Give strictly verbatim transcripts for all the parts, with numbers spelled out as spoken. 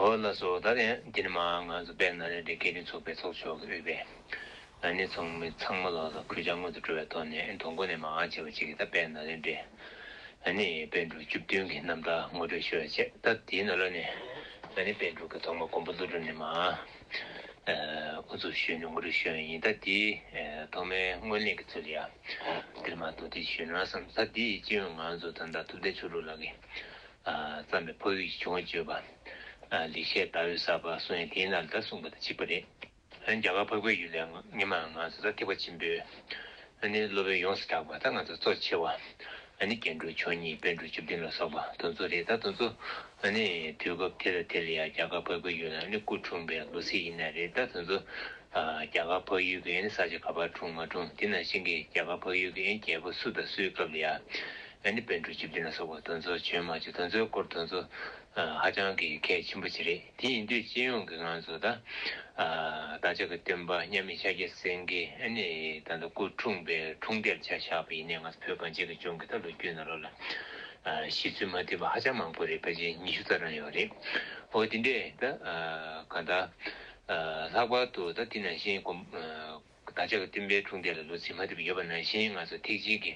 ཨོ་ལགས་སོ། ད་ནི་འདི་ནི་མ་ང་ཚོ་དཔལ་ནཱ་ལེནྡྲའི་སྐད་འཕྲིན་ཚོགས་པའི་ཚོགས་མཆོག་གིས་དབུས་པའི་ཨ་ནི་ཚོགས་མི་ཚང་མ་ལོག་ལ་གུས་ཕྱག་སྔོན་དུ་འགྲོ་བའི་ཐོག་ནས་ཨ་ནི་དང་པོ་ནས་མ་ང་བྱས་པ་ཅིག་གིས་ད་དཔལ་ནཱ་ལེནྡྲའི་ཨ་ནི་པཎ་གྲུབ་བཅུ་བདུན་གྱི་རྣམ་ཐར་ངོ་སྤྲོད་ཞུ་བ་བྱས། ད་དེའི་ནང་ལོགས་ནས་ཨ་ནི་པཎ་གྲུབ་ཀྱི་ཐོག་མ་མགོན་པོ་ཀླུ་སྒྲུབ་ནས་མ་ཨ་དབུ་འཛུགས་ཞུས་ནས་ངོ་སྤྲོད་ཞུ་བ་ཡིན། ད་དེའི་ཨ་ཐོག་མའི་སྔོན་གླེང་གི་ཚུལ་ལ་ཡ་འདིར་མ་མདོར་བསྡུས་ཞུས་ན་བསམ། ད་དེའི་སྤྱི་ཡོངས་ང་ཚོ་ད་ལྟ་ཐུབ་བསྟན་ཆོས་གྲུབ་ལགས་ཀྱིས་ཨ་བརྩམས་པའི་འཕགས་ཡུལ་གྱི་བྱུང་བ་བརྗོད་པ་ཨ་ལེགས་བཤད་ཟླ་འོད་གསར་པ་གསུངས་ཡ་དེའི་ནང་ལ་ད་གསུངས་པ་དང་གཅིག་པ་རེད། ཨ་ནི་རྒྱ་གར་འཕགས་པའི་ཡུལ་ལ་སྔོན་མ་ང་ཚོ་ད་ཐེག་པ་ཆེན་པོའི་ཨ་ནི་སློབ་དཔོན་ཡོངས་སུ་གྲགས་པ་ད་ང་ཚོ་གཙོ་ཆེ་བ་ཨ་ནི་རྒྱན་དྲུག་མཆོག་གཉིས་པཎ་གྲུབ་བཅུ་བདུན་ལ་སོགས་པ་དེ་ཚོ་རེད། ད་དེ་ཚོ་ཨ་ནི་དུས་སྐབས་དེ་ལ་དེ་ལ་ཡང་རྒྱ་གར་འཕགས་པའི་ཡུལ་ལ་ཨ་ནི་སྐུ་འཁྲུངས་པའི་ལོ་ཚིགས་ཡིན་ན་རེད། ད་དེ་ཚོ་ཨ་རྒྱ་གར་འཕགས་ཡུལ་གྱི་ཨ་ནི་ས་ཆ་ག་པར་འཁྲུངས་མ་འཁྲུངས། དེ་ནང་བཞིན་གྱི་རྒྱ་གར་འཕགས་ཡུལ་གྱི་ཨ་ནི་རྒྱལ་པོ་སུ་དང་སུའི་སྐབས་ལ་ཡང་ཨ་ནི་པཎ་གྲུབ་བཅུ་བདུན་ལ་སོགས་པ་དེ་ཚོ་བྱོན་མ་བྱོན། དེ་ཚོའི་སྐོར་དེ་ཚོ་ཨ་ཧ་ཅང་གི་གལ་ཆེན་པོ་ཅིག་རེད། དེ་ཡིན་དུས་སྤྱི་ཡོངས་ཀྱི་ང་ཚོ་ད་ཨ་བདག་ཅག་གི་སྟོན་པ་མཉམ་མེད་ཤཱཀྱ་སེང་གེ་ཨ་ནི་ད་ལྟ་སྐུ་འཁྲུངས་པའི་འཁྲུངས་འདས་ལ་ཆ་བཞག་པ་ཡིན་ནའི་ང་ཚོ་བོད་གངས་ཅན་གྱི་ལྗོངས་ཀྱི་ད་ལོ་རྒྱུས་ནང་ལོགས་ལ་ཨ་གཞི་ཚུལ་མ་མཐུན་པ་ཧ་ཅང་མང་པོ་རེད། ཕལ་ཆེར་ཉི་ཤུ་རྩ་གྲངས་ཡོད་རེད། འོ་དེ་འདྲས་ད་ཨ་གང་ལྟར་ཨ་ལྷག་པར་དུ་ད་དེ་ནང་བཞིན་གོམ་ཨ་བདག་ཅག་གི་སྟོན་པའི་འཁྲུངས་འདས་ལ་ལོ་ཚིགས་མ་མཐུན་པ་ཡོད་པ་ནང་བཞིན་ང་ཚོ་ཐེག་ཆེན་གྱི་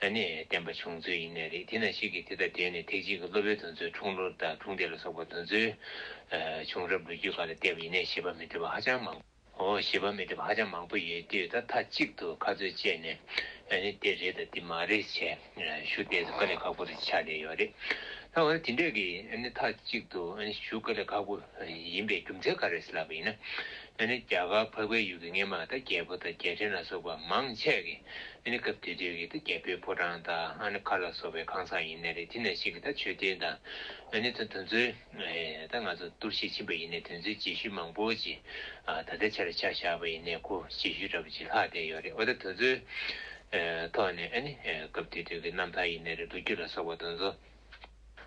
ཨ་ནི་བསྟན་པ་བྱུང་ཚུལ་ཡིན་ནའི་རེད། དེ་ནང་བཞིན་གྱི་དེ་དང་འབྲེལ་ནས་ཐེག་ཆེན་གྱི་སློབ་དཔོན་དེ་ཚོའི་འཁྲུངས་ལོ་དང་འཁྲུངས་འདས་ལ་སོགས་པ་དེ་ཚོའི་ཨ་བྱུང་རབས་ལོ་རྒྱུས་སྒང་ལ་བལྟས་པ་ཡིན་ནའི་བཞེད་པ་མི་མཐུན་པ་ཧ་ཅང་མང་། འོ་བཞེད་པ་མི་མཐུན་པ་ཧ་ཅང་མང་པོ་ཡོད་དུས་ད་མཐའ་གཅིག་ཏུ་ཁ་ཚོད་བཅད་ནས་ཨ་ནི་དེ་རེད་དང་དེ་མ་རེད་བྱས་ཞུ་བདེ་དཀའ་ལས་ཁག་པོ་རེད་ཆགས་བསྡད་ཡོད་རེད། ད་འོ་ན་དེ་འདྲས་ཀྱི་ཨ་ནི་མཐའ་གཅིག་ཏུ་ཨ་ནི་ཞུ་དཀའ་ལས་ཁག་པོ་ཡིན་པའི་རྒྱུ་མཚན་ག་རེ་ཟེར་ལབ་པ་ཡིན་ན། ཨ་ནི་རྒྱ་གར་འཕགས་པའི་ཡུལ་གྱི་སྔོན་མ་ད་རྒྱལ་པོ་དང་རྒྱལ་ཕྲན་ལ་སོགས་པ་མང་ཆེ་གིས་ཨ་ནི་སྐབས་དེ་དུས་ཀྱི་ད་རྒྱལ་པོའི་ཕོ་བྲང་དང་ཨ་ནི་མཁར་ལ་སོགས་པའི་ཁང་བཟང་ཡིན་ནའི་རེད། དེ་ནང་བཞིན་གྱི་ད་མཆོད་རྟེན་དང་ཨ་ནི་ད་དེ་ཚོའི་ད་ང་ཚོ་གཏོར་བཤིག་ཕྱིན་པ་ཡིན་ནའི་དེ་ཚོའི་རྗེས་ཤུལ་མང་པོ་ཅིག་ད་ལྟའི་ཆར་ཆ་བཞག་པ་ཡིན་ནའི་ཁོ་རྗེས་ཤུལ་འདྲ་པོ་ཅིག་ལྷག་བསྡད་ཡོད་རེད། འོ་ད་དེ་ཚོའི་ཐོག་ནས་ཨ་ནི་སྐབས་དེ་དུས་ཀྱི་རྣམ་ཐར་ཡིན་ནའི་རེད། ལོ་རྒྱུས་ལ་སོགས་པ་དེ་ཚོ།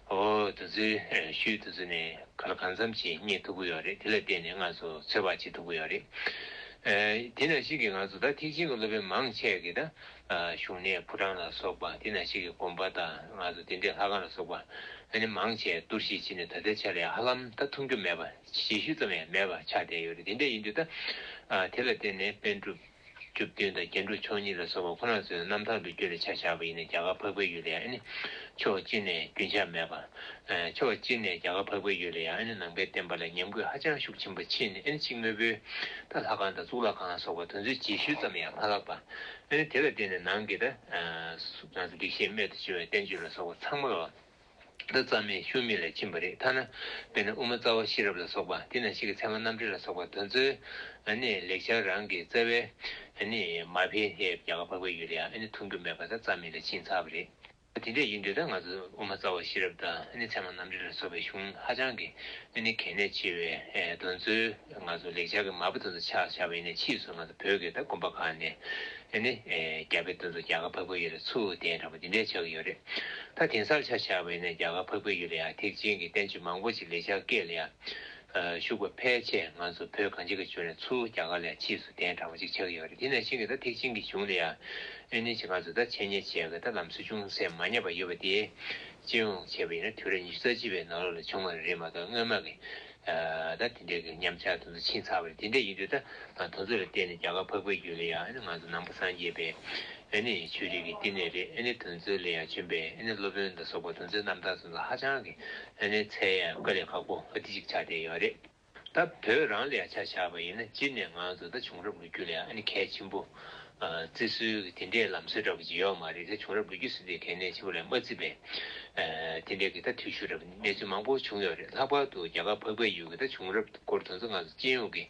འོ་དེ་ཚོའི་ཨེ་ཤུལ་དེ་ཚོ་ནས་ག་ལ་གང་འཚམ་ཅིག་རྙེད་ཐུབ་ཀྱི་ཡོད་རེད། དེ་ལ་བརྟེན་ནས་ང་ཚོ་ཚོད་དཔག་བྱེད་ཐུབ་ཀྱི་ཡོད་རེད། ཨེ་དེ་ནང་བཞིན་གྱི་ང་ཚོ་ད་ཐེག་ཆེན་གྱི་སློབ་དཔོན་མང་ཆེ་གིས་ད་ཨ་བཞུགས་གནས་ཕོ་བྲང་ལ་སོགས་པ་དེ་ནང་བཞིན་གྱི་དགོན་པ་དང་ང་ཚོ་དེ་འདྲའི་ལྷ་ཁང་ལ་སོགས་པ་ཨ་ནི་མང་ཆེ་གཏོར་བཤིག་བྱས་ནས་ད་ལྟའི་ཆ་ལ་ཧ་ལམ་ད་མཐོང་རྒྱུ་མེད་པ་རྗེས་ཤུལ་ཙམ་ཡང་མེད་པ་ཆགས་བསྡད་ཡོད་རེད། དེ་འདྲ་ཡིན་དུས་ད་ཨ་དེ་ལ་བརྟེན་ནས་པཎ་གྲུབ་བཅུ་བདུན་དང་རྒྱན་དྲུག་མཆོག་གཉིས་ལ་སོགས་པ་ཁོ་རང་ཚོའི་རྣམ་ཐར་ལོ་རྒྱུས་ལ་ཆ་བཞག་པ་ཡིན་ན་རྒྱ་གར་འཕགས་པའི་ཡུལ་ལ་ཡང་ཨ་ནི་ཕྱོགས་གཅིག་ནས་རྒྱུན་ཆགས་མེད་པ། ཕྱོགས་གཅིག་ནས་རྒྱ་གར་འཕགས་པའི་ཡུལ་ལ་ཡང་ཨ་ནི་ནང་པའི་བསྟན་པ་ལ་ཉམས་རྒུད་ཧ་ཅང་ཤུགས་ཆེན་པོ་ཕྱིན་ནས་ཨ་ནི་ཕྱི་དངོས་པོའི་ད་ལྷ་ཁང་དང་གཙུག་ལག་ཁང་ལ་སོགས་པ་དེ་ཚོའི་རྗེས་ཤུལ་ཙམ་ཡང་མ་ལྷག་པ། ཨ་ནི་དེ་ལ་བརྟེན་ནས་ནང་གི་ད་ང་ཚོ་ལེགས་བཤད་རྨད་དུ་བྱུང་བའི་བསྟན་བཅོས་ལ་སོགས་པ་ཚང་མ་ལ། ད་རྩ་མེད་ཤུལ་མེད་ལ་ཕྱིན་པ་རེད། ཐ་ན་དཔེར་ན་དབུ་མ་རྩ་བ་ཤེས་རབ་ལ་སོགས་པ་དེ་ནང་བཞིན་གྱི་ཚད་མ་རྣམ་འགྲེལ་ལ་སོགས་པ་དེ་ཚོའི་ཨ་ནི་ལེགས་སྦྱར་རང་གི་རྩ་བའི་ཨ་ནི་མ་ཕེབས་ཡས་རྒྱ་གར་འཕགས་པའི་ཡུལ་ལ་ཡང་ཨ་ནི་མཐོང་རྒྱུ་མེད་པ་ད་རྩ་མེད་ལ་ཕྱིན་ཚར་བ་རེད། དེ་འདྲ་ཡིན་དུས་ད་ང་ཚོ་དབུ་མ་རྩ་བ་ཤེས་རབ་དང་ཨ་ནི་ཚད་མ་རྣམ་འགྲེལ་ལ་སོགས་པའི་གཞུང་ཧ་ཅང་གི་ཨ་ནི་གལ་གནད་ཆེ་བའི་ཨེ་དེ་ཚོའི་ང་ཚོ་ལེགས་སྦྱར་གྱི་མ་དཔེ་དེ་ཚོ་ཆ་བཞག་པ་ཡིན་ན་ཕྱིས་སུ་ང་ཚོ་བོད་ཀྱི་ད་དགོན་པ་ཁག་ནས་ཨ་ནི་ཨེ་རྒྱ་དཔེ་དེ་ཚོ་རྒྱ་གར་འཕགས་པའི་ཡུལ་ལ་ཚུར་བསྟན་དྲགས་པ་འདི་འདྲའི་ཆགས་ཀྱི་ཡོད་རེད། ད་དེང་སང་ཆ་བཞག་པ་ཡིན་ན་རྒྱ་གར་འཕགས་པའི་ཡུལ་ལ་ཡང་ཐེག་ཆེན་གྱི་བསྟན་བཅོས་མང་པོ་ཞིག་ལེགས་སྦྱར་སྐད་ལ་ཡང་ཨ་ཞུགས་པ་ཕལ་ཆེར་ང་ཚོ་བོད་གངས་ཅན་གྱི་ལྗོངས་ནས་ཚུར་རྒྱ་གར་ལ་ཡང་ཕྱིས་སུ་གདན་དྲངས་པ་ཅིག་ཆགས་ཀྱི་ཡོད་རེད། དེ་ནང་བཞིན་གྱི་ད་ཐེག་ཆེན་གྱི་གཞུང་ལ་ཡང་ཨ་ནི་ཅིག་ང་ཚོ་ད་འཆད་ཉན་བྱེད་ཡག་གི་ད་ལམ་སྲོལ་ཅུང་ཟད་མ་ཉམས་པ་ཡོད་པ་དེ་སྤྱི་ཡོངས་བྱས་པ་ཡིན་ན་དུས་རབས་ཉི་ཤུ་རྩ་གཅིག་པའི་ནང་ལོགས་ལ་བྱུང་བ་རེད་མ་གཏོགས་སྔོན་མ་གི་ཨ་ད་དེ་འདྲའི་གི་ཉམས་ཆག་དེ་ཚོ་ཕྱིན་ཚར་བ་རེད། དེ་འདྲ་ཡིན་དུས་ད་ང་དེ་ཚོ་ལ་བརྟེན་ནས་རྒྱ་གར་འཕགས་པའི་ཡུལ་ལ་ཡང་ཨ་ནི་ང་ཚོ་ནང་པ་སངས་རྒྱས་པའི་ཨ་ནི་ཆོས་རིག་གི་བསྟི་གནས་རེད། ཨ་ནི་དེ་ཚོ་ལ་ཡང་བྱོན་པའི་ཨ་ནི་སློབ་དཔོན་དང་སོགས་པ་དེ་ཚོའི་རྣམ་ཐར་དེ་ཚོ་ཧ་ཅང་གི་ཨ་ནི་འཚོལ་ཡ་དཀའ་ལས་ཁག་པོ་ཨ་དེ་ཅིག་ཆགས་བསྡད་ཡོད་རེད། ད་བོད་རང་ལ་ཡང་ཆ་བཞག་པ་ཡིན་ན་སྤྱིར་ནས་ང་ཚོ་ད་བྱུང་རབས་ལོ་རྒྱུས་ལ་ཡང་ཨ་ནི་གལ་ཆེན་པོ་ཨ་བརྩི་སྲོལ་གྱི་དེ་འདྲའི་ལམ་སྲོལ་འདྲ་པོ་ཅིག་ཡོད་མ་རེད། ད་བྱུང་རབས་ལོ་རྒྱུས་ཟེར་དུས་གལ་གནད་ཆེན་པོ་ལ་མ་བརྩི་བའི་ཨ་དེ་འདྲའི་གི་ད་འཐུས་ཤོར་འདྲ་པོ་གནས་ཚུལ་མང་པོ་བྱུང་ཡོད་རེད། ལྷག་པར་དུ་རྒྱ་གར་འཕགས་པའི་ཡུལ་གྱི་ད་བྱུང་རབས་སྐོར་དེ་ཚོ་ང་ཚོ་སྤྱི་ཡོངས་ཀྱི་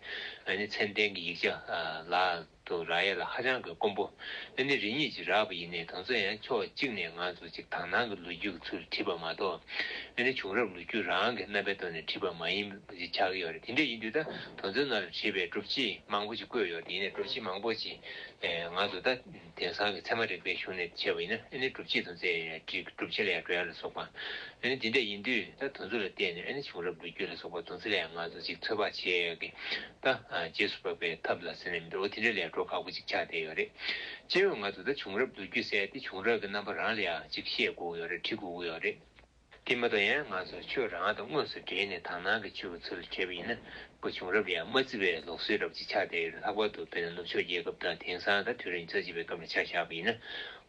ཨ་ནི་ཚད་ལྡན་གྱི་ཡིག་ཆ་ཨ་ལ་དུ་རག་ཡ་ལ་ཧ་ཅང་གི་དཀོན་པོ་ཨ་ནི་རེ་གཉིས་ཅིག་རག་པ་ཡིན་ནའི་དེ་ཚོ་ཡང་ཕྱོགས་གཅིག་ནས་ང་ཚོ་ཅིག་དག་སྣང་གི་ལོ་རྒྱུས་ཀྱི་ཚུལ་བྲིས་པ་མ་གཏོགས་ཨ་ནི་བྱུང་རབས་ལོ་རྒྱུས་རང་གི་རྣམ་པའི་ཐོག་ནས་བྲིས་པ་མ་ཡིན་པ་ཅིག་ཆགས་ཀྱི་ཡོད་རེད། དེ་འདྲ་ཡིན་དུས་ད་དེ་ཚོའི་ནང་ལ་བྲིས་པའི་སྒྲུབ་བྱེད་མང་པོ་ཅིག་བཀོད་ཡོད་རེད། ཡིན་ནའི་སྒྲུབ་བྱེད་མང་པོ་ཅིག་ཨེ་ང་ཚོ་ད་དེང་སང་གི་ཚད་མ་རིག་པའི་གཞུང་ནས་བྱས་པ་ཡིན་ན་ཨ་ནི་སྒྲུབ་བྱེད་དེ་ཚོའི་སྒྲུབ་བྱེད་ལ་ཡང་འགྲོ་ཡ་ལ་སོགས་པ། ཨ་ནི་དེ་འདྲ་ཡིན་དུས་ད་དེ་ཚོ་ལ་བརྟེན་ནས་ཨ་ནི་བྱུང་རབས་ལོ་རྒྱུས་ལ་སོགས་པ་དེ་ཚོ་ལ་ཡང་ང་ཚོ་ཅིག་ཚོད་དཔག་བྱེད་ཡ་གི་ད་རྗེས་སུ་དཔག་པའི་ཐབས་ལ་ཟེར་ནས་མི་འདུག་འོ་དེ་འདྲ་ལ་ཡང་འགྲོ་ཁག་པོ་ཅིག་ཆགས་བསྡད་ཡོད་རེད། སྤྱི་ཡོངས་ང་ཚོ་ད་བྱུང་རབས་ལོ་རྒྱུས་ཟེར་ཡ་དེ་བྱུང་རབས་ཀྱི་རྣམ་པ་རང་ལ་ཡང་ཅིག་བཤད་དགོས་ཀྱི་ཡོད་རེད། བྲི་དགོས་ཀྱི་ཡོད་རེད། དེ་མ་གཏོགས་ཡང་ང་ཚོ་ཆོས་རང་དང་དངོས་སུ་འབྲེལ་ནས་དག་སྣང་གི་ཆོས་ཀྱི་ཚུལ་བྱས་པ་ཡིན་ན། ཁོ་བྱུང་རབས་ལ་ཡང་མ་བརྩི་བའི་ལུགས་སྲོལ་རབ་ཅིག་ཆགས་བསྡད་ཡོད་རེད། ལྷག་པར་དུ་དཔེར་ན་ནུབ་ཕྱོགས་རྒྱལ་ཁབ་དང་དེང་སང་ད་དུས་རབས་ཉི་ཤུ་རྩ་གཅིག་པའི་སྐབས་ལ་ཆ་བཞག་པ་ཡིན་ན།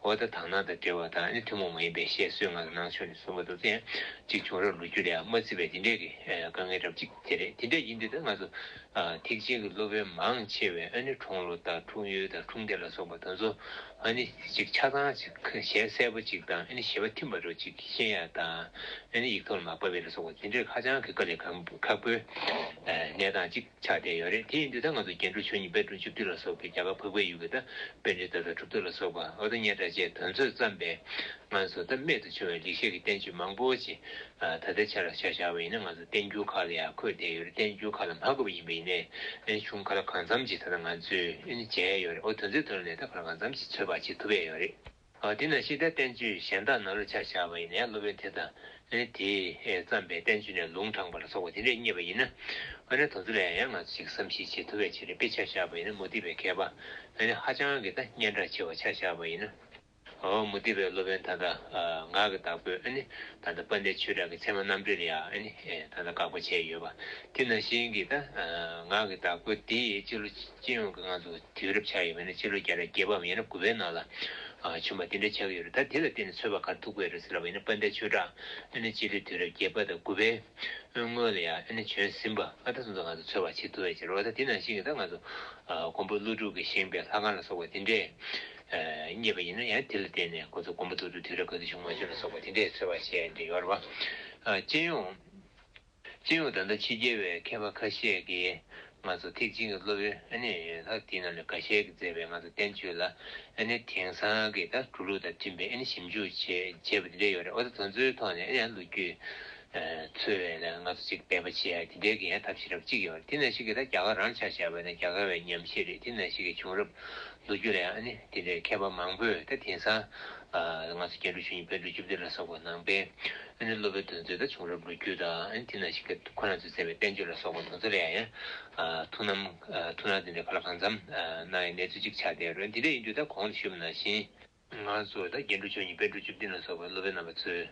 འོ་ད་དག་སྣང་དང་འབྲེལ་བ་དང་ཨ་ནི་ཐུན་མོང་མ་ཡིན་པའི་བཤད་སྲོལ་ང་ཚོ་ནང་ཆོས་ནས་གསུངས་པ་དང་ཚན་གཅིག་བྱུང་རབས་ལོ་རྒྱུས་ལ་ཡང་མ་བརྩི་བའི་དེ་འདྲས་ཀྱི་དཀའ་ངལ་རབ་ཅིག་དེ་རེད། དེ་འདྲས་ཡིན་དུས་ད་ང་ཚོ་ཐེག་ཆེན་གྱི་སློབ་དཔོན་མང་ཆེ་བས་ཨ་ནི་འཁྲུངས་ལོ་དང་འཁྲུངས་ཡུལ་དང་འཁྲུངས་སྡེ་ལ་སོགས་པ་དེ་ཚོ་ཨ་ནི་ཅིག་ཆ་ཚང་ཅིག་ཞལ་གསལ་པོ་ཅིག་དང་ཨ་ནི་ཞེ་པོ་ཐིམ་པ་རུ་ཅིག་ཤེས་ཡ་དང་ཨ་ནི་ཡིག་ཐོག་ལ་མར་ཕབ་པ་ལ་སོགས་པ་དེ་འདྲས་ཧ་ཅང་གི་དཀའ་ལས་ཁག་པོའི་གནས་སྟངས་ཅིག་ཆགས་བསྡད་ཡོད་རེད། དེ་ཡིན་དུས་ད་ང་ཚོ་རྒྱན་དྲུག་མཆོག་གཉིས་པཎ་གྲུབ་བཅུ་བདུན་ལ་སོགས་པའི་རྒྱ་གར་འཕགས་པའི་ཡུལ་གྱི་ད་པཎྜི་ཏ་དང་གྲུབ་ཐོབ་ལ་སོགས་པ་འོ་ད་སྙན་གྲགས་ཅན་དེ་ཚོས་བརྩམས་པའི་ང་ཚོ་ད་རྨད་དུ་བྱུང་བའི་ལེགས་བཤད་ཀྱི་བསྟན་བཅོས་མང་པོ་ཅིག་ད་ལྟའི་ཆ་ལ་ཆ་བཞག་པ་ཡིན་ན་ང་ཚོ་བསྟན་འགྱུར་ཁག་ལ་ཡང་འཁོད་བསྡད་ཡོད་རེད། བསྟན་འགྱུར་ཁག་ལ་མ་འཁོད་པ་ཡིན་པ་ཡིན་ནའི་ཨ་ནི་གཞུང་ཁ་ལ་གང་འཚམ་ཅིག་ད་ལྟ་ང་ཚོས་ཨ་ནི་མཇལ་ཡོད་རེད། འོ་དེ་ཚོའི་ཐོག་ནས་ད་ཁ་ལ་གང་འཚམ་ཅིག་ཚོད་དཔག་བྱེད་ཐུབ་ཡས་ཡོད་རེད། ཨ་དེ་ནང་བཞིན་ད་བསྟན་བཅོས་གཞན་དག་ནང་ལ་ཆ་བཞག་པ་ཡིན་ན་ཡང་སློབ་དཔོན་དེ་དང་ཨ་ནི་དེས་བརྩམས་པའི་བསྟན་བཅོས་ནས་ལུང་དྲངས་པ་ལ་སོགས་པ་དེ་འདྲས་རྙེད་པ་ཡིན་ན། ཨ་ནི་དེ་ཚོ་ལ་ཡང་ང་ཚོ་ཅིག་བསམ་གཞིག་བྱེད་ཐུབ་པའི་ཆེད་རེད། དཔེ་ཆ་བཞག་པ་ཡིན་ན་མུ་སྟེགས་པའི་མཁས་པ་ཨ་ནི་ཧ་ཅང་གི་ད་སྙན་གྲགས་ཆེ་བ་ཆ་བཞག་པ་ཡིན་ན། འོ་མུ་སྟེགས་པའི་སློབ་དཔོན་ད་ལྟ་ངག་གི་བདག་པོས་ཨ་ནི་ད་ལྟ་དཔལ་ལྡན་ཆོས་གྲགས་ཀྱི་ཚད་མ་རྣམ་འགྲེལ་ལ་ཡང་ཨ་ནི་ད་ལྟ་དགག་པ་བྱས་ཡོད་པ། དེ་ནང་བཞིན་གྱི་ད་ངག་གི་བདག་པོ་དེ་སྤྱི་ལོ་སྤྱི་ཡོངས་ཀྱི་ང་ཚོ་དུས་རབས་ཆགས་ཡོད་པ་ཡིན་ན་སྤྱི་ལོ་བརྒྱ་དང་བརྒྱད་པའམ་ཡང་ན་དགུ་པའི་ནང་ལ་བྱུང་བ་དེ་འདྲ་ཆགས་ཀྱི་ཡོད་རེད། ད་དེ་ལ་བརྟེན་ནས་ཚོད་དཔག་ག་རེ་ཐུབ་ཀྱི་ཡོད་རེད་ཟེར་ལབ་པ་ཡིན་ན་དཔལ་ལྡན་ཆོས་གྲགས་ཨ་ནི་སྤྱི་ལོའི་དུས་རབས་བརྒྱད་པ་དང་དགུ་པའི་སྔོན་ལ་ཡང་ཨ་ནི་བྱོན་ཟིན་པ་ཨ་ད་སོང་ཙང་ང་ཚོ་ཚོད་དཔག་བྱེད་ཐུབ་པའི་ཕྱིར་རོ། ད་དེ་ནང་བཞིན་གྱི་ད་ང་ཚོ་མགོན་པོ་ཀླུ་སྒྲུབ་ཀྱིས་བཞེངས་པའི་ལྷ་ཁང་ལ་སོགས་པ་དེ་འདྲས་རྙེད་པ་ཡིན་ན་ཡང་དེ་ལ་བརྟེན་ནས་ཁོ་ཚོ་མགོན་པོ་ཀླུ་སྒྲུབ་དུས་རབས་ག་དུས་བྱུང་མ་བྱུང་ལ་སོགས་པ་དེ་འདྲས་ཚོད་དཔག་བྱས་འདྲ་ཡོད་རེད་བ། སྤྱི་ཡོངས་སྤྱི་ཡོངས་ད་ལྟ་ཕྱི་རྒྱལ་བའི་མཁས་པ་ཁ་ཤས་ཀྱིས་ང་ཚོ་ཐེག་ཆེན་གྱི་སློབ་དཔོན་ཨ་ནི་ལྷ་དེའི་ནང་ནས་འགའ་ཤས་ཀྱིས་མཛད་པའི་ང་ཚོ་བསྟན་བཅོས་ལ་ཨ་ནི་དེང་སང་གི་ད་འགྲོ་ལུགས་དང་མཐུན་པའི་ཨ་ནི་ཞིབ་འཇུག་བྱས་བྱས་པ་དེ་འདྲ་ཡོད་རེད། འོ་ད་དེ་ཚོའི་ཐོག་ནས་ཨ་ནི་ལོ་རྒྱུས་འཚོལ་བའི་ལ་ང་ཚོ་ཅིག་འབད་པ་བྱེད་ཡ་དེ་འདྲའི་གི་ཡང་ཐབས་ཤེས་རབ་ཅིག་ཡོད་རེད། དེ་ནང་བཞིན་གྱི་ད་རྒྱ་གར་རང་ཆ་བཞག་པ་ཡིན་ན་རྒྱ་གར་བའི་ཉམས་ཞིབ་རེད། དེ་ནང་བཞིན་གྱི་བྱུང་རབས་ལོ་རྒྱུས་ལ་ཡང་ཨ་ནི་དེ་འདྲའི་མཁས་པ་མང་པོས་ད་དེང་སང་ང་ཚོ་རྒྱན་དྲུག་མཆོག་གཉིས་པཎ་གྲུབ་བཅུ་བདུན་ལ་སོགས་པ་ནང་པའི་ཨ་ནི་སློབ་དཔོན་དེ་ཚོའི་ད་བྱུང་རབས་ལོ་རྒྱུས་དང་ཨ་ནི་དེ་ནང་བཞིན་གྱི་ཁོ་རང་ཚོས་མཛད་པའི་བསྟན་བཅོས་ལ་སོགས་པ་དེ་ཚོ་ལ་ཡང་ཡང་ཐུགས་སྣང་ཐུགས་སྣང་དེ་འདྲའི་ག་ལ་གང་འཚམ་གནང་ཡའི་གནས་ཚུལ་ཅིག་ཆགས་བསྡད་ཡོད་རེད། དེ་འདྲ་ཡིན་དུས་ད་གོང་དུ་ཞུས་པ་ནང་བཞིན། ང་ཚོ་ད་རྒྱན་དྲུག་མཆོག་གཉིས་པཎ་གྲུབ་བཅུ་བདུན་ལ་སོགས་པའི་སློབ་དཔོན་རྣམ་པ་ཚོས་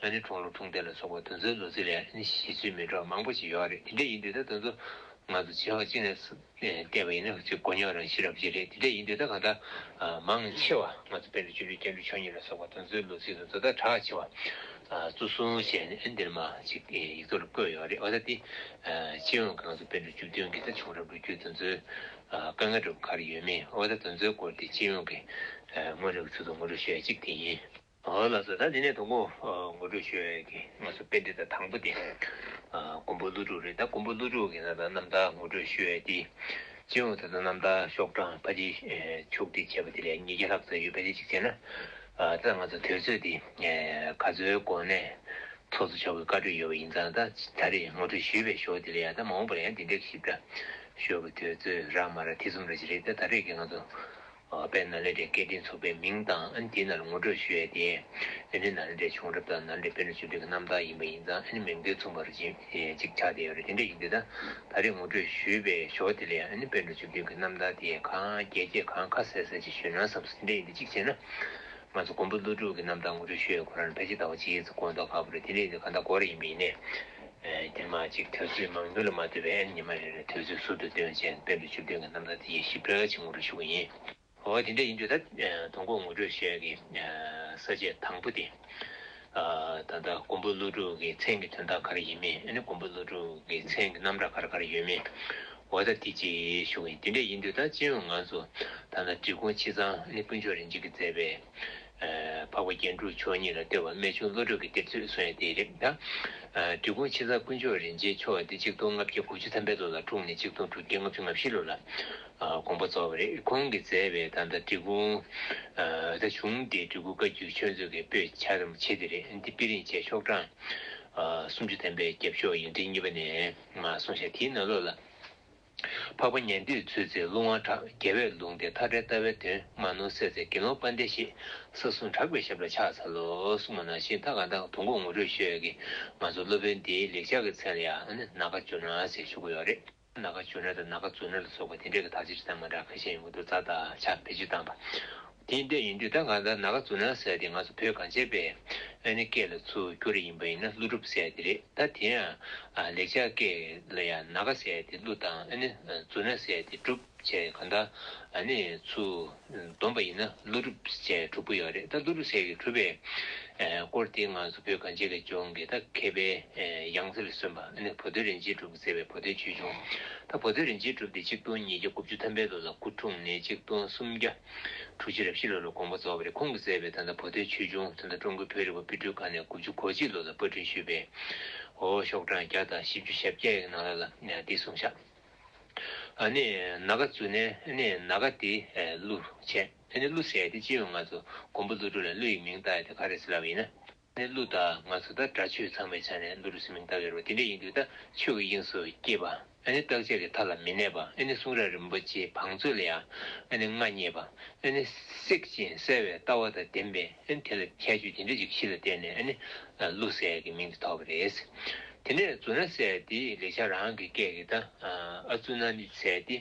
ཨ་ནི་འཁྲུངས་ལོ་འཁྲུངས་སྡེ་ལ་སོགས་པ་དེ་ཚོའི་ལོ་ཚིགས་ལ་ཨ་ནི་གཞི་ཚུལ་མི་འདྲ་བ་མང་པོ་ཞིག་ཡོད་རེད། དེ་འདྲ་ཡིན་དུས་ད་དེ་ཚོ་ང་ཚོ་ཆེ་བ་གཅིག་ནས་བལྟས་པ་ཡིན་ན་ཅིག་མགོ་རྙོག་རང་བཞིན་རབ་ཅིག་རེད། དེ་འདྲ་ཡིན་དུས་ད་གང་ལྟར་མང་ཆེ་བ་ང་ཚོ་པཎ་གྲུབ་བཅུ་བདུན་རྒྱན་དྲུག་མཆོག་གཉིས་ལ་སོགས་པ་དེ་ཚོའི་ལོ་ཚིགས་དེ་ཚོ་ད་གྲགས་ཆེ་བ་གཙོ་བཟུང་བྱས་ནས་ཨ་ནི་འདིར་མ་ཅིག་ཡིག་ཐོག་ལ་བཀོད་ཡོད་རེད། འོ་ད་དེ་སྤྱི་ཡོངས་ཀྱི་ང་ཚོ་པཎ་གྲུབ་བཅུ་བདུན་གྱི་ད་བྱུང་རབས་ལོ་རྒྱུས་དེ་ཚོའི་དཀའ་ངལ་འདྲ་བོ་ག་རེ་ཡོད་མེད་འོ་ད་དེ་ཚོའི་སྐོར་དེ་སྤྱི་ཡོངས་ཀྱི་དངོས་གནས་ཀྱི་ཚུལ་དུ་ངོ་སྤྲོད་ཞུ་ཡ་གཅིག་དེ་ཡིན། འོ་ལགས་སོ། ད་དེ་ནས་དང་པོ་ངོ་སྤྲོད་ཞུ་ཡ་གི་ང་ཚོ་པཎྜི་ཏ་དང་པོ་དེ་མགོན་པོ་ཀླུ་སྒྲུབ་རེད། ད་མགོན་པོ་ཀླུ་སྒྲུབ་ཀྱི་ད་ལྟ་རྣམ་ཐར་ངོ་སྤྲོད་ཞུ་ཡ་དེ་སྤྱི་ཡོངས་ད་ལྟ་རྣམ་ཐར་ཤོག་གྲངས་ཕལ་ཆེར་ཕྱོགས་བསྒྲིགས་བྱས་པ་དེ་ལས་ཉིས་བརྒྱ་ལྷག་ཙམ་ཡོད། ཕལ་ཆེར་གཅིག་བྱས་ན་ད་ང་ཚོ་དུས་ཚོད་དེ་ག་ཚོད་གོང་ནས་ཚོགས་གཙོ་མཆོག་གིས་བཀའ་གྲོས་ཡོད་པ་ཡིན་ཙང་ད་ད་རེས་ངོ་སྤྲོད་ཞུས་པའི་ཞོར་དེ་ལ་ཡ་ད་མ་འོངས་པར་ཡང་དེ་འདྲའི་ཞིབ་ཕྲ་ཞུ་བའི་དུས་ཚོད་རག་མ་རག་དེ་གསུམ་རེ་ཞིག་རེད། ད་ད་རེས་ཀྱི་ང་ཚོ་དཔལ་ནཱ་ལེནྡྲའི་སྐད་འཕྲིན་ཚོགས་པའི་མིང་དང་ཨ་ནི་དེའི་ནང་ལ་ངོ་སྤྲོད་ཞུ་ཡས་དེ་ཨ་ནི་ནཱ་ལེནྡྲའི་བྱུང་རབས་དང་ནཱ་ལེནྡྲའི་པཎ་གྲུབ་བཅུ་བདུན་གྱི་རྣམ་ཐར་ཡིན་པ་ཡིན་ཙང་ཨ་ནི་མིང་དོན་མཚུངས་པ་རུ་ཅིག་ཅིག་ཆགས་བསྡད་ཡོད་རེད། དེ་འདྲ་ཡིན་དུས་ད་ད་རེས་ངོ་སྤྲོད་ཞུས་པའི་ཞོར་དེ་ལ་ཡང་ཨ་ནི་པཎ་གྲུབ་བཅུ་བདུན་གྱི་རྣམ་ཐར་དེ་གང་རྒྱས་རྒྱས་གང་ཁ་གསལ་གསལ་ཅིག་ཞུས་ན་བསམ་སོང་། དེ་འདྲ་ཡིན་དུས་གཅིག་བྱས་ན། ང་ཚོ་མགོན་པོ་ཀླུ་སྒྲུབ་ཀྱི་རྣམ་ཐར་ངོ་སྤྲོད་ཞུ་ཡས་ཁོ་རང་ཕལ་ཆེར་ཟླ་བ་གཅིག་ཙམ་འགོར་མདོག་ཁ་པོ་རེད། དེ་འདྲ་ཡིན་དུས་གང་ལྟར་འགོར་ཡིན་པ་ཡིན་ནའི། དེ་མ་ཅིག་དུས་ཚོད་མང་ཉུང་ལ་མ་ལྟོས་པའི་ཉི་མ་རེ་རེ་དུས་ཚོད་ཟུར་དུ་བཏོན་བྱས་པཎ་གྲུབ་བཅུ་བདུན་གྱི་རྣམ་ཐར་དེ་ཡི་ཞིབ་ཕྲ་ཅིག་ངོ་སྤྲོད་ཞུ་གི་ཡིན། འོ་དེ་འདྲ་ཡིན་དུས་ད་དང་པོ་ངོ་སྤྲོད་ཞུ་ཡས་ཀྱི་ས་བཅད་དང་པོ་དེ། ད་ལྟ་མགོན་པོ་ཀླུ་སྒྲུབ་ཀྱི་མཚན་གྱི་དོན་དག་ག་རེ་ཡིན་མིན་ཨ་ནི་མགོན་པོ་ཀླུ་སྒྲུབ་ཀྱི་མཚན་གྱི་རྣམ་གྲངས་ག་རེ་ག་རེ་ཡོད་མིན། འོ་ད་དེ་ཅིག་ཞུ་གི་ཡིན། དེ་འདྲ་ཡིན་དུས་ད་སྤྱི་ཡོངས་ང་ཚོ་ད་ལྟ་འབྲི་གུང་ཆེ་ཚང་ཨ་ནི་དཀོན་མཆོག་རིན་ཆེན་གྱིས་མཛད་པའི་འཕགས་པ་རྒྱན་དྲུག་མཆོག་གཉིས་ལ་བསྟོད་པ་རྨད་བྱུང་བློ་གྲོས་ཀྱི་གཏེར་མཛོད་གསུང་ཡ་དེ་རེད་ད། འབྲི་གུང་ཆེ་ཚང་དཀོན་མཆོག་རིན་ཆེན་མཆོག་དེ་ཆིག་སྟོང་ལྔ་བརྒྱ་དགུ་བཅུ་ཐམ་པའི་ལོ་ལ་འཁྲུངས་ནས་ཆིག་སྟོང་དྲུག་བརྒྱ་ལྔ་བཅུ་ང་བཞི་ལོ་ལ་དགོངས་པ་རྫོགས་པ་རེད། ཁོང་གིས་མཛད་པའི་ད་ལྟ་འབྲི་གུང་ད་གཞུང་འདི་འབྲི་གུང་བཀའ་བརྒྱུད་ཆོས་མཛོད་ཀྱི་པོད་ཆ་རིམ་ཆེ་དེ་རེད། འདི་དཔེ་རིང་བྱས་ཤོག་གྲངས་སུམ་ཅུ་ཐམ་པའི་རྒྱབ་ཤོག་ཡིག་ཕྲེང་གཉིས་པ་ནས་མར་གསུངས་ཤག་དེའི་ནང་ལོགས་ལ། འཕགས་པ་ཉན་ཐོས་ཚུལ་འཛིན་ཀླུ་དབང་གྲགས། རྒྱལ་བས་ལུང་བསྟན་མཐའ་བྲལ་ལྟ་བའི་དོན། མ་ནོར་སྲས་མཛད་དགེ་སློང་དཔལ་ལྡན་ཞེས། ས་གསུམ་གྲགས་པའི་ཞབས་ལ་ཕྱག་འཚལ་ལོ། གསུངས་པ་ནང་བཞིན་ད་ག་ད་དུང་གོ་ངོ་སྤྲོད་ཞུ་ཡས་ཀྱི་ང་ཚོ་སློབ་དཔོན་འདིའི་ལེགས་སྦྱར་གྱི་མཚན་ལ་ཡང་ནི་ནཱ་ག་ཇོ་ནང་ཞེས་ཞུ་གི་ཡོད་རེད། ནཱ་ག་ཇོ་ནང་དང་ནཱ་ག་ཛུ་ནང་ལ་སོགས་པ་དེ་འདྲས་ཀྱི་དག་ཆ་ཅིག་དང་མ་འདྲ་ཁ་ཤས་ཡོང་གི་འདུག་རྫ་དང་ཇ་བེད་སྤྱོད་བཏང་པ། དེ་འདྲ་ཡིན་དུས་ད་གང་ལྟར་ན་ག་ཛུ་ན་ཟེར་དེ་ང་ཚོ་བོད་གངས་ཅན་པའི་ཨ་ནི་སྐད་ལ་ཚུར་བསྒྱུར་ཡིན་པ་ཡིན་ན་ཀླུ་སྒྲུབ་ཟེར་དེ་རེད། ད་དེ་ཡང་ཨ་ལེགས་སྦྱར་སྐད་ལ་ཡང་ན་ག་ཟེར་དེ་ཀླུ་དང་ཨ་ནི་ཛུ་ན་ཟེར་དེ་སྒྲུབ་བྱས་གང་ལྟར་ཨ་ནི་ཚུར་བསྡོམས་པ་ཡིན་ན་ཀླུ་སྒྲུབ་ཅེས་གྲུབ་ཀྱི་ཡོད་རེད། ད་ཀླུ་སྒྲུབ་ཟེར་གྱི་གྲུབ་པའི་ཨ་སྐོར་དེ་ང་ཚོ་བོད་གངས་ཅན་གྱི་ལྗོངས་ཀྱི་ད་མཁས་པའི་ཨ་ཡང་རྩེ་ལ་སོན་པ་ཨ་ནི་བུ་སྟོན་རིན་ཆེན་གྲུབ་ཀྱིས་མཛད་པའི་བུ་སྟོན་ཆོས་འབྱུང་། ད་བུ་སྟོན་རིན་ཆེན་གྲུབ་དེ་ཆིག་སྟོང་ཉིས་བརྒྱ་དགུ་བཅུ་ཐམ་པའི་ལོ་ལ་སྐུ་འཁྲུངས་ནས་ཆིག་སྟོང་སུམ་བརྒྱ་དྲུག་ཅུ་རེ་བཞི་ལོ་ལ་དགོངས་པ་རྫོགས་པ་རེད། ཁོང་གིས་མཛད་པའི་ད་ལྟ་བུ་སྟོན་ཆོས་འབྱུང་ད་ལྟ་ཀྲུང་གོའི་བོད་རིག་པ་དཔེ་སྐྲུན་ཁང་ནས་དགུ་བཅུ་གོ་གཅིག་ལོ་ལ་པར་སྐྲུན་ཞུས་པའི་འོ་ཤོག་གྲངས་བརྒྱ་དང་བཞི་བཅུ་ཞེ་བརྒྱད་ཀྱི་ནང་ལ་ལ་འདི་གསུངས་བཞག་ཨ་ནི་ན་ག་ཛུ་ནས་ཨ་ནི་ན་ག་དེ་ཀླུ་བྱས། ཨ་ནི་ཀླུ་ཟེར་དེ་སྤྱི་ཡོངས་ང་ཚོ་མགོན་པོ་ཀླུ་སྒྲུབ་ལ་ཀླུ་ཡི་མིང་བཏགས་ཡ་དེ་ག་རེ་ཟེར་ལབ་ཡིན་ན། ནས་ཀླུ་དང་ང་ཚོ་ད་སྒྲ་ཆོས་ཚང་བའི་ཆ་ནས་ཀླུ་སྒྲུབ་ཟེར་མིང་བཏགས་ཡོད་རེད་པ། དེ་འདྲ་ཡིན་དུས་ད་ཆོས་ཀྱི་དབྱིངས་སུ་སྐྱེས་པ། ཨ་ནི་བརྟག་དཔྱད་ཀྱི་མཐའ་ལ་མི་གནས་པ། ཨ་ནི་གསུང་རབ་རིན་པོ་ཆེའི་བང་མཛོད་ལ་ཡང་ཨ་ནི་མངའ་བརྙེས་པ། ཨ་ནི་བསྲེག་ཅིང་གསལ་བའི་ལྟ་བ་དང་ལྡན་པས། ཨ་ནི་དེ་ལ་ཁྱད་ཆོས་དེ་འདྲ་ཅིག་གཞི་ལ་བརྟེན་ནས་ཨ་ནི་ཀླུ་ཟེར་ཡག་གི་མིང་དེ་ཐོགས་པ་རེད། དེ་ནས་ཛུ་ན་ཟེར་དེ་ལེགས་སྦྱར་རང་གི་སྐད་ཀྱི་ད་ཨ་ཛུ་ན་ནི་ཟེར་དེ་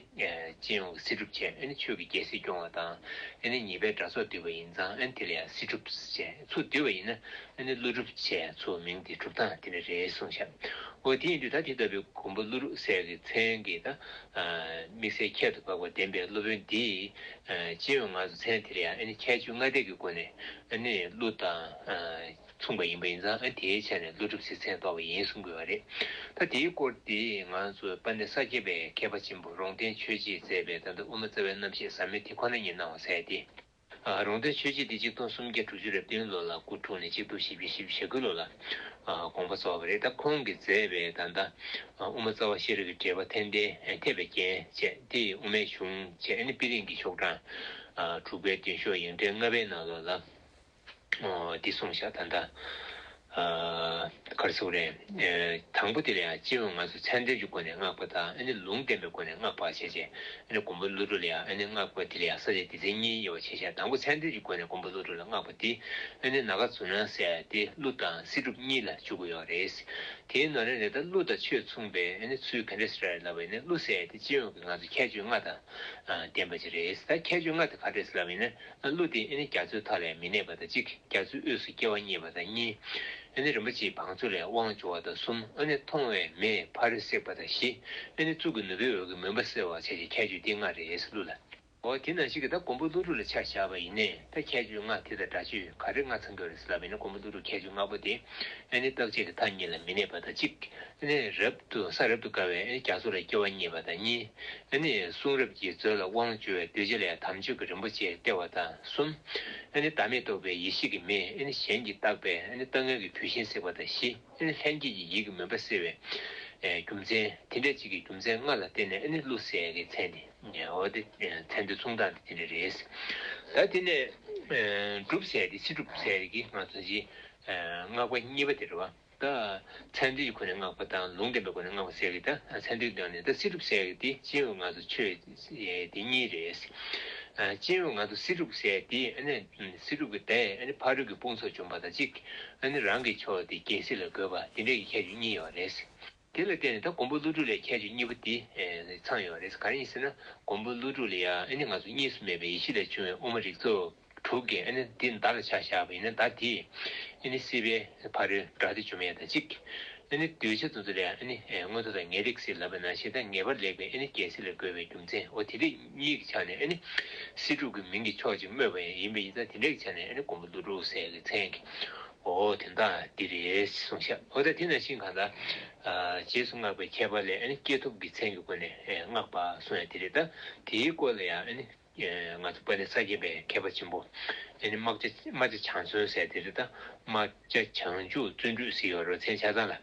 སྤྱི་ཡོངས་ཀྱི་སྲིད་སྒྲུབ་བྱས། ཨ་ནི་ཆོས་ཀྱི་རྒྱལ་སྲིད་སྐྱོང་བ་དང་། ཨ་ནི་ཉེས་པའི་དགྲ་སོགས་འདུལ་བ་ཡིན་ཙང་། ཨ་ནི་དེ་ལ་ཡང་སྲིད་སྒྲུབ་ཅེས་ཚུར་བསྡུས་པ་ཡིན་ན། ཨ་ནི་ཀླུ་སྒྲུབ་ཅེས་ཚུར་མིང་དེ་གྲུབ་སྟངས་དེ་འདྲ་རེད་གསུངས་ཤག་འོ་དེ་ཡིན་དུས་ད་དེ་ལྟ་བུའི་མགོན་པོ་ཀླུ་སྒྲུབ་ཟེར་གྱི་མཚན་གྱི་ད་དམིགས་བསལ་ཁྱད་དུ་འཕགས་པ་ལྡན་པའི་སློབ་དཔོན་འདིས་སྤྱི་ཡོངས་ང་ཚོ་མཚན་དེ་ལ་ཡང་ཨ་ནི་ཁྱད་ཆོས་ལྔ་ལྡན་གྱི་སྒོ་ནས་ཨ་ནི་ཀླུ་དང་མཚུངས་པ་ཡིན་པ་ཡིན་ཙང་། ཨ་ནི་དེའི་ཆ་ནས་ཀླུ་སྒྲུབ་ཟེར་མཚན་ཐོགས་པ་ཡིན་གསུང་དགོས་པ་རེད། ད་དེའི་སྐོར་དེ་ང་ཚོ་དཔལ་ལྡན་ས་སྐྱ་པའི་མཁས་པ་ཆེན་པོ་རོང་སྟོན་ཆོས་རྗེས་མཛད་པའི་ད་ལྟ་དབུ་མ་རྩ་བའི་རྣམ་བཤད་ཟབ་མོའི་དེ་ཁོ་ན་ཉིད་གནང་བ་ཟེར་ཏེ། ཨ་རོང་སྟོན་ཆོས་རྗེ་འདི་ཆིག་སྟོང་སུམ་བརྒྱ་དྲུག་ཅུ་རེ་བདུན་ལོ་ལ་སྐུ་འཁྲུངས་ནས་ཆིག་སྟོང་བཞི་བརྒྱ་བཞི་བཅུ་ཞེ་དགུ་ལོ་ལ་ཨ་དགོངས་པ་རྫོགས་པ་རེད། ད་ཁོང་གིས་མཛད་པའི་ད་ལྟ་ཨ་དབུ་མ་རྩ་བ་ཤེས་རབ་ཀྱི་འགྲེལ་པ་མཐའ་དོན་ཨ་འཐད་པའི་རྒྱན་བཅས་དེ་ཡི་དབུ་མའི་གཞུང་བཅས་ཨ་ནི་པི་རིང་གི་ཤོག་གྲངས་ཨ་དྲུག་པའི་མདུན་ཤོག་ཡིག་ཕྲེང་ལྔ་པའི་ནང་ལོགས་ལ་ཨོ་འདི་གསུངས་ཤག་ད་ལྟ་ཨ་ག་རེ་ཟེར་དགོས་རེད། ཨེ་དང་པོ་དེ་ལ་ཡང་སྤྱི་ཡོངས་ང་ཚོ་མཚན་དོན་གྱི་སྒོ་ནས་བསྔགས་པ་དང་། ཨ་ནི་ལུང་བསྟན་པའི་སྒོ་ནས་བསྔགས་པ་བྱས་བྱས། ཨ་ནི་མགོན་པོ་ཀླུ་སྒྲུབ་ལ་ཡང་ཨ་ནི་བསྔགས་པ་དེ་ལ་ཡང་ས་བཅད་སྡེ་ཚན་གཉིས་ཡོད་པ་བྱས་བྱས། དང་པོ་མཚན་དོན་གྱི་སྒོ་ནས་མགོན་པོ་ཀླུ་སྒྲུབ་ལ་བསྔགས་པ་དེ་ཨ་ནི་ན་ག་ཛུ་ན་ཟེར་ཡ་དེ་ཀླུ་དང་སྲིད་སྒྲུབ་གཉིས་ལ་འཇུག་གི་ཡོད་རེད། དེའི་ནང་ནས་ནི་ད་ཀླུ་དང་ཆོས་མཚུངས་པའི་ཨ་ནི་ཚུལ་ག་འདྲས་ཟེར་ལབ་པ་ཡིན་ན། ཀླུ་ཟེར་ཡ་དེ་སྤྱི་ཡོངས་ཀྱི་ང་ཚོ་ཁྱད་ཆོས་ལྔ་དང་ཨ་ལྡན་པ་ཅིག་རེད། ད་ཁྱད་ཆོས་ལྔ་དེ་ག་རེ་རེད་ལབ་ཡིན་ན། ཀླུ་དེ་ཨ་ནི་རྒྱ་མཚོའི་མཐའ་ལས་མི་གནས་པ་དང་གཅིག་རྒྱ་མཚོའི་དབུས་སུ་སྐྱེ་བ་བརྙེས་པ་དང་གཉིས། ཨ་ནི་རིན་པོ་ཆེའི་བང་མཛོད་ལས་དབང་འབྱོར་བ་དང་གསུམ། ཨ་ནི་མཐོང་བའི་མེས་ཕ་རོལ་བསྲེགས་པ་དང་བཞི། ཨ་ནི་གཙུག་གི་ནོར་བུའི་འོད་ཀྱིས་མུན་པ་སེལ་བ་བྱས་ཀྱི་ཁྱད་ཆོས་འདི་ལྔ་རེད་ཟེར་ཀླུ་ལ། འོ་དེ་ནང་བཞིན་གྱི་ད་མགོན་པོ་ཀླུ་སྒྲུབ་ལ་ཆ་བཞག་པ་ཡིན་ནའི་ད་ཁྱད་ཆོས་ལྔ་དེ་དང་འདྲ་ཆོས་ག་རེ་ལྔ་ཚང་གི་ཡོད་རེད་ཟེར་ལབ་པ་ཡིན་ན། མགོན་པོ་ཀླུ་སྒྲུབ་ཁྱད་ཆོས་ལྔ་པོ་དེ་ཨ་ནི་བརྟག་དཔྱད་ཀྱི་མཐའ་གཉིས་ལ་མི་གནས་པ་དང་གཅིག་ཨ་ནི་རབ་ཏུ་ས་རབ་ཏུ་དགའ་བའི་ཨ་ནི་རྒྱ་མཚོ་ལ་སྐྱེ་བ་བརྙེས་པ་དང་གཉིས། ཨ་ནི་གསུང་རབ་ཀྱི་མཛོད་ལ་དབང་འབྱོར་བའི་གདུལ་བྱ་ལ་ཡང་དམ་ཆོས་ཀྱི་རིན་པོ་ཆེ་སྟེར་བ་དང་གསུམ། ཨ་ནི་བདག་མེད་རྟོགས་པའི་ཡེ་ཤེས་ཀྱི་མེས་ཨ་ནི་གཞན་གྱིས་བཏགས་པའི་ཨ་ནི་ལྟ་ངན་གྱི་བུད་ཤིང་བསྲེགས་པ་དང་བཞི། ཨ་ནི་ལྷན་སྐྱེས་ཀྱི་ཡིད་ཀྱི་མུན་པ་སེལ་བའི་ཨེ་རྒྱུ་མཚན། དེ་འདྲ་གཅིག་གི་རྒྱུ་མཚན་ལྔ་ལ་བརྟེན་ནས་ཨ་ནི་ཀླུ་ཟེར་གྱི་མཚན་དེ་ཨེ་འོ་དེ་ཨེ་མཚན་དོན་མཚུངས་སྟངས་དེ་དེ་འདྲ་རེད། ད་དེ་ནས་ཨེ་སྒྲུབ་ཟེར་དེ་སྲིད་སྒྲུབ་ཟེར་གྱི་ང་ཚོ་ཅི་ཨེ་བསྔགས་པ་གཉིས་པ་དེ་རེད་བ། ད་མཚན་དོན་གྱི་སྒོ་ནས་བསྔགས་པ་དང་ལུང་བསྟན་པའི་སྒོ་ནས་བསྔགས་པ་ཟེར་གྱི། ད་མཚན་དོན་དོན་ནས་ད་སྲིད་སྒྲུབ་ཟེར་གྱི་དེ་སྤྱི་ཡོངས་ང་ཚོ་ཆོས་ཨེ་དེ་གཉིས་རེད། ཨེ་སྤྱི་ཡོངས་ང་ཚོ་སྲིད་སྒྲུབ་ཟེར་དེ་ཨ་ནི་སྲིད་སྒྲུབ་ཀྱི་ཟླས་ཨ་ནི་ཕ་རོལ་གྱི་དཔུང་ཚོགས་འཇོམས་པ་དང་གཅིག་ཨ་ནི་རང་གི་ཕྱོགས་དེ་རྒྱལ་སྲིད་ལ་འགོད་པ་དེ་འདྲ་གི་ཁྱད་ཆོས་གཉིས་ཡོད་རེད། དེ་ལ་བརྟེན་ནས་ད་མགོན་པོ་ཀླུ་སྒྲུབ་ལས་ཁྱད་ཆོས་གཉིས་པོ་དེ་ཨེ་ཚང་ཡོད་རེད། ག་རེ་ཡིན་ཟེར་ན། མགོན་པོ་ཀླུ་སྒྲུབ་ལ་ཡང་ཨ་ནི་ང་ཚོ་གཉིས་སུ་མེད་པའི་ཡེ་ཤེས་ལས་བྱུང་བའི་དབུ་མ་རིགས་ཚོགས་དྲུག་གི་ཨ་ནི་འདི་མདའ་ལ་ཆ་བཞག་པ་ཡིན་ན། མདའ་དེས་ཨ་ནི་སྲིད་པའི་ཕ་རོལ་དགྲ་སྡེ་འཇོམས་ཡས་དང་གཅིག་ཨ་ནི་གདུལ་བྱ་དེ་ཚོ་ལ་ཡང་ཨ་ནི་ཨེ་མངོན་མཐོ་དང་ངེས་ལེགས་ཟེར་ལབ་པ་ནང་བཞིན་ད་ངེས་པར་ལེགས་པའི་ཨ་ནི་རྒྱལ་སྲིད་ལ་འགོད་པའི་རྒྱུ་མཚན། འོ་དེ་འདྲ་གཉིས་ཀྱི་ཆ་ནས་ཨ་ནི་སྲིད་སྒྲུབ་ཀྱི་མིང་གི་ཕྱོགས་གཅིག་སྨོས་པ་ཡིན་པ་ཡིན་ཙང་། དེ་འདྲ་གི་ཆ་ནས་ཨ་ནི་མགོན་པོ་ཀླུ་སྒྲུབ་ཟེར་གྱི་མཚན་གྱི་འོ་དེ་འདྲ་འདི་རེད་གསུངས་ཤག་འོ་ད་དེ་ནང་བཞིན་གང་ལྟར་ཨ་རྗེས་སུ་བསྔགས་པའི་ཁྱད་པར་ལས་ཨ་ནི་སྐྱེས་ཐོབ་ཀྱི་མཚན་གྱི་སྒོ་ནས་ཨེ་བསྔགས་པ་གསུངས་ཡ་དེ་རེད། ད་དེའི་སྐོར་ལ་ཡང་ཨ་ནི་ཨེ་ང་ཚོ་དཔལ་ལྡན་ས་སྐྱ་པའི་མཁས་པ་ཆེན་པོ་ཨ་ནི་རྨ་བྱ་རྨ་བྱ་བྱང་བརྩོན་ཟེར་དེ་རེད། ད་རྨ་བྱ་བྱང་ཆུབ་བརྩོན་འགྲུས་ཟེར་ཡོད་རེད། མཚན་ཆ་ཚང་ལ།